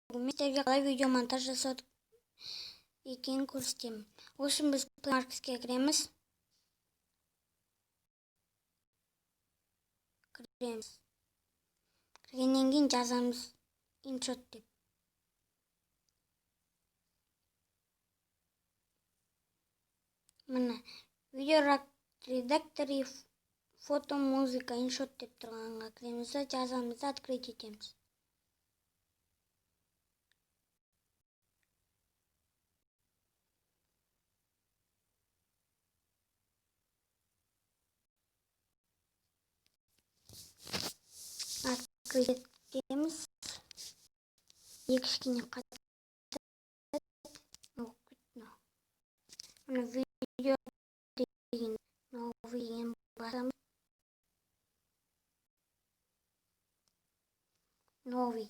Бүгін мен сіздерге қалай видеомонтаж жасау екенін көрсетемін. Ол үшін біз Play Marketке кіреміз. Кіреміз. Кіргеннен кейін жазамыз InShot деп. Міне, видео редактор и фото музыка InShot деп тұрғанға кіреміз да жазамыз да открыть етеміз. Открыть етеміз. Екі кішкене қатады. Міне, видео деген, новый деген басамыз. Новый.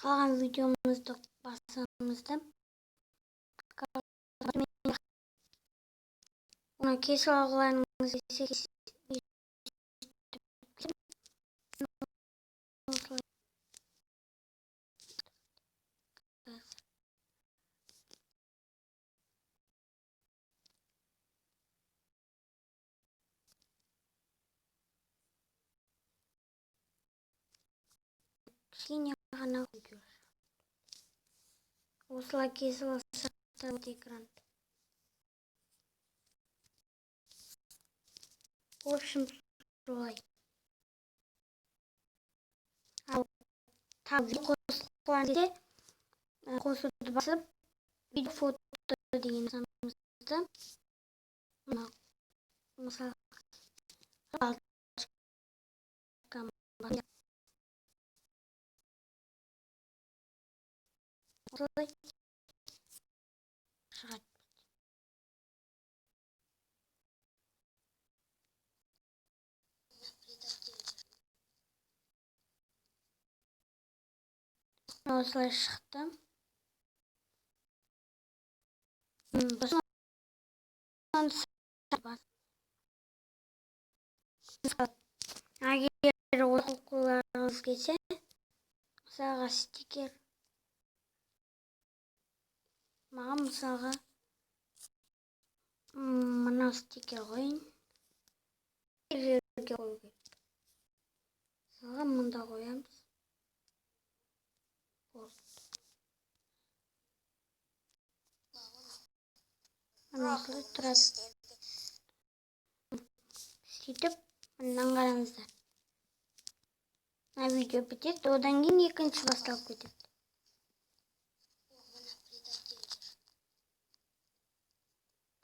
Қалған видеомызды басамыз да оны кесіп алғыларыңыз келсе, осылай. Кішкене ғана видео. Осылай кесіп алсақ та болады экранды. В общем, солай. Ал тағы қосқыларыңыз келсе, қосуды басып, видео фото деген басамыз да, мына мысалы осылай шығады. Осылай шықты. Сосын егер қосқыларыңыз келсе, мысалға стикер, маған мысалға мынау стикер қояйын. Жерге қою керек. Мысалға мында қоямыз. Болды. Мына осылай тұрады. Сөйтіп, мындан қараңыздар. Мына видео бітеді, одан кейін екінші басталып кетеді.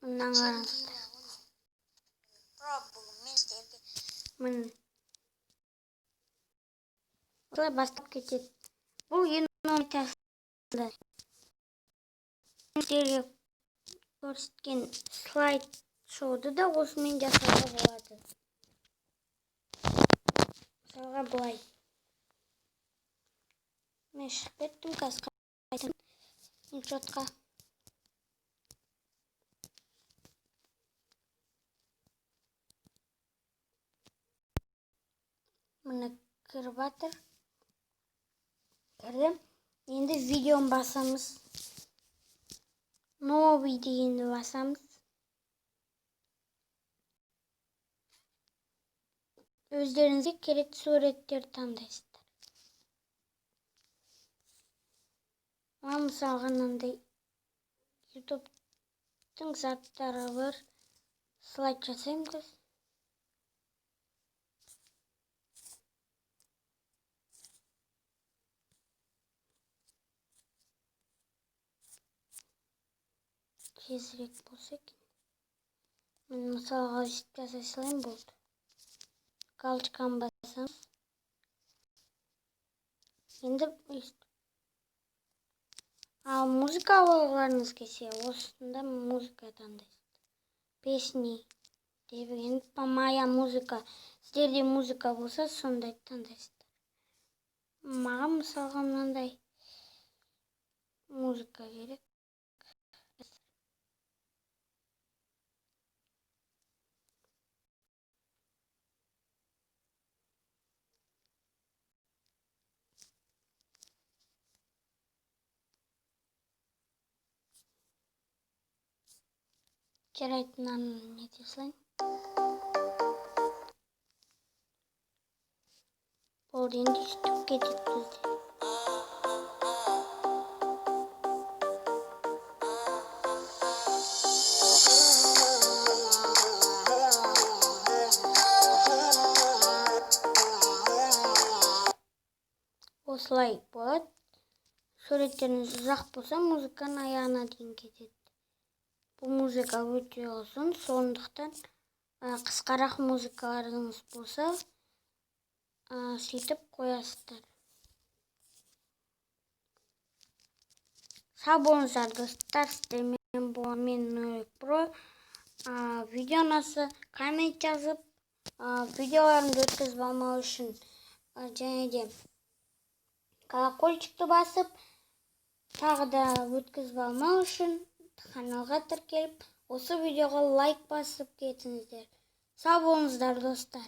Мындан қараңыздар. Міне. Осылай бастап кетеді. Бұл ең оңай тәсілі. Сіздерге көрсеткен слайд шоуды да осымен жасауға болады. Мысалға былай. Мен шығып кеттім, қазір қайтамын InShotқа. Міне, кіріп жатыр. Кірдім. Енді видеоны басамыз. Новый дегенді басамыз. Өздеріңізге керекті суреттерді таңдайсыздар. Маған мысалға мынандай YouTube-тың заттары бар. Слайд жасаймын қазір. Тезірек болса екен. Мен мысалға өйстіп жасай салайын, болды. Галочканы басамыз. Енді өйстіп. Ал музыка алғыларыңыз келсе, осында музыка таңдайсыздар. Песни деп енді моя музыка. Сіздерде музыка болса, сондай таңдайсыздар. Маған мысалға мынандай музыка керек. Жарайды, мынаны нете салайын. Болды, енді өйстіп кетеді бізде. Осылай болады. Суреттеріңіз ұзақ болса, музыканың аяғына дейін кетеді. Бұл музыка өте ұзын, сондықтан қысқарақ музыкаларыңыз болса, сөйтіп қоясыздар. Сау болыңыздар, достар. Сіздермен болған мен, Нурик Про. Видео ұнаса, коммент жазып, видеоларымды өткізіп алмау үшін, және де колокольчикті басып, тағы да өткізіп алмау үшін каналға тіркеліп, осы видеоға лайк басып кетіңіздер. Сау болыңыздар, достар.